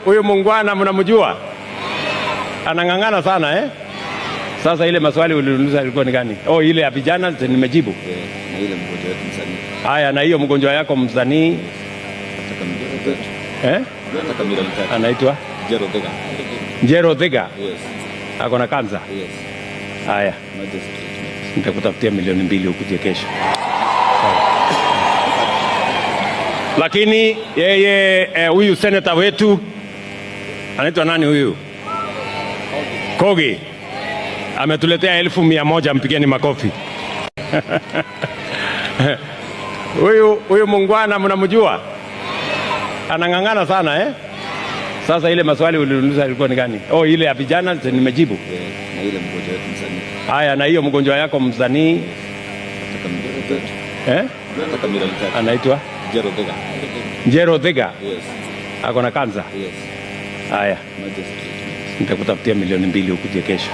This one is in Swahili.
Huyu muungwana mnamjua, anang'ang'ana sana, eh? Sasa ile maswali uliuliza ilikuwa ni gani? Oh, ile ya vijana nimejibu. Yeah, na ile mgonjwa wetu msanii. Haya, na hiyo mgonjwa yako msanii. Nataka 3 milioni. Eh? Nataka 3 milioni. Anaitwa Jero Dhega. Njero Dhiga. Yes. Ako na kansa. Yes. Haya, Emergency treatment. Nitakutafutia 2 milioni ukuje kesho. Sawa. Lakini yeye huyu seneta wetu anaitwa nani huyu? Kogi ametuletea 100,000, mpigeni makofi. Huyu muungwana mnamjua, anang'ang'ana sana, eh? Sasa ile maswali uliuliza ilikuwa ni gani? Oh, ile ya vijana nimejibu. Yeah, na ile mgonjwa wetu msanii. Haya, na hiyo mgonjwa yako msanii. Nataka 3 milioni. Eh? Nataka 3 milioni. Anaitwa Jero Dhega. Njero Dhiga. Yes. Ako na kansa. Yes. Haya, Emergency treatment. Nitakutafutia 2 milioni ukuje kesho.